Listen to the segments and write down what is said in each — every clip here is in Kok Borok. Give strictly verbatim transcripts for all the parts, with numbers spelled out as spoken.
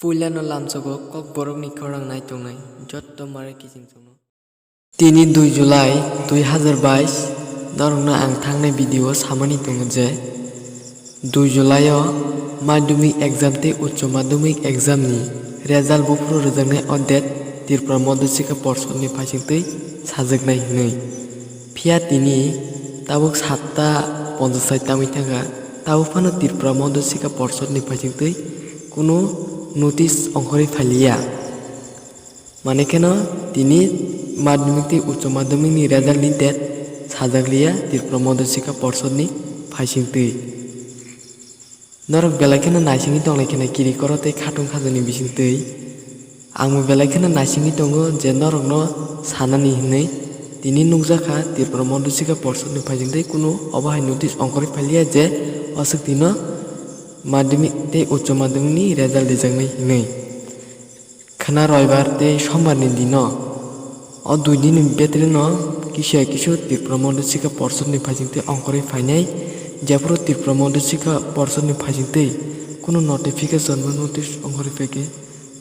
Puilano lamsogo Kokborokni khorang naitongnai jotto mare kiching chwngno. Tini dui July dui hazar bais, norokno ang thangnai video o samani tongo je, dui July o madhyamik exam tei uccho madhyamik exam ni result buphuru rwjaknai o date Tripura Madhyashikha Porshod ni phaisingtwi sajaknai hwnwi. Phiya tini tabuk satta ponchas sai tangwi thangkha, tabuk phano Tripura Madhyashikha Porshod ni phaisingtwi kunu notice ongkhorwi phailiya. Mane kheno tini madhyamik tei uccho madhyamik ni result ni date sajakliya Tripura Madhyashikha Porshod ni phaisingtwi. Norok belai kheno naisingwi tonglai kheno kiri koro tei khatung khajani bisingtwi. Angbo belai kheno naisingwi tongo je norokno sanani hwnwi. Tini nukjakha Tripura Madhyashikha Porshod ni phaisingtwi kunu obo hai notice ongkhorwi phailiya je o swk tino madhyamik tei uccho madhyamik ni result rijaknai hwnwi. Khwna roibar tei sombar ni dino, o dui din ni betri no kisa kisu Tripura Madhyashikha Porshod ni phaisingtwi ongkhorwi phainai. Jephuru Tripura Madhyashikha Porshod ni phaisingtwi kunu notification bo notice ongkhorwi phaikhe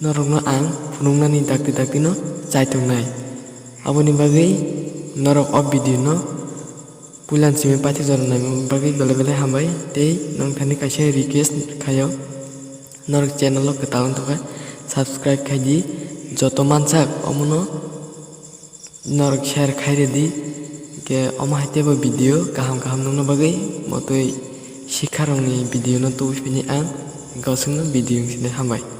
norokno ang phunuknani dakti dakti no chaitongnai. Aboni bagwi norok o video no puilan simi paithak jora naimani bagwi belai belai hambai tei nong thani kaisa request khaio. Norok channel o kwtal wngtokha, subscribe khaidi, joto mansak omono norok share khairedi. Hwnkhe omo hai teibo video kaham kaham nukna bagwi motwi sikharokni video no tubui phini ang gosongno video wngsinai hambai.